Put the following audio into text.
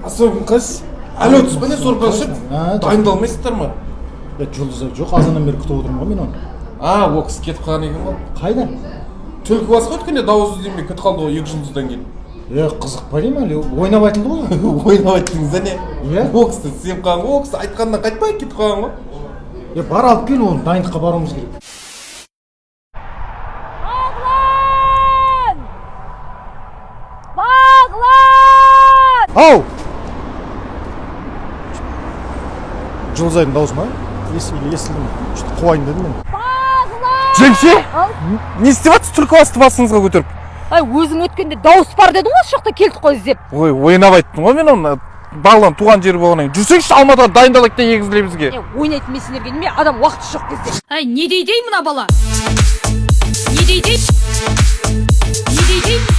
Ассалаумағалейкум, қалайсыз? Әлі отырсыз ба, не, сорпа ішіп? А, Дайындалмайсыздар ма? Е, Жұлдызай жоқ, азаннан бері күтіп отырмын ғой мен оны. А, ол кісі кетіп қалған екен ғой. Қайда? Түлкі бас қой, өткенде дауыс іздемей кетіп қалды ғой екі жұлдыздан кейін. Е, қызық па деймін, әлі ойнап айтылды ғой. Ойнап айттыңыз да, не? Иә. Ол кісі сеніп қалған ғой, ол кісі айтқанынан қайтпай кетіп қалған ғой. Е, бар, алып кел оны, дайындыққа баруымыз керек. Бағлан! Бағлан! Ау, Жұлдызайдың дауысы ма? Или естілді ме? Что-то қуайын дедім мен. Бағлан! Жеңше, Ау? не істеп жатсыз түлкі басты басыңызға көтеріп? Ай, өзің өткенде дауыс бар дедің ғой, осы жақта келдік қой іздеп. Ой, ойнап айттым ғой мен оны. Бағлан туған жері болғаннан кейін. Жүрсеңізші, Алматыға дайындалайық та егізіле бізге. Не, ойнайтын мен сендерге неме, адам уақыты жоқ кезде. Ай, не дейді мына бала? Не дейді? Не дейді?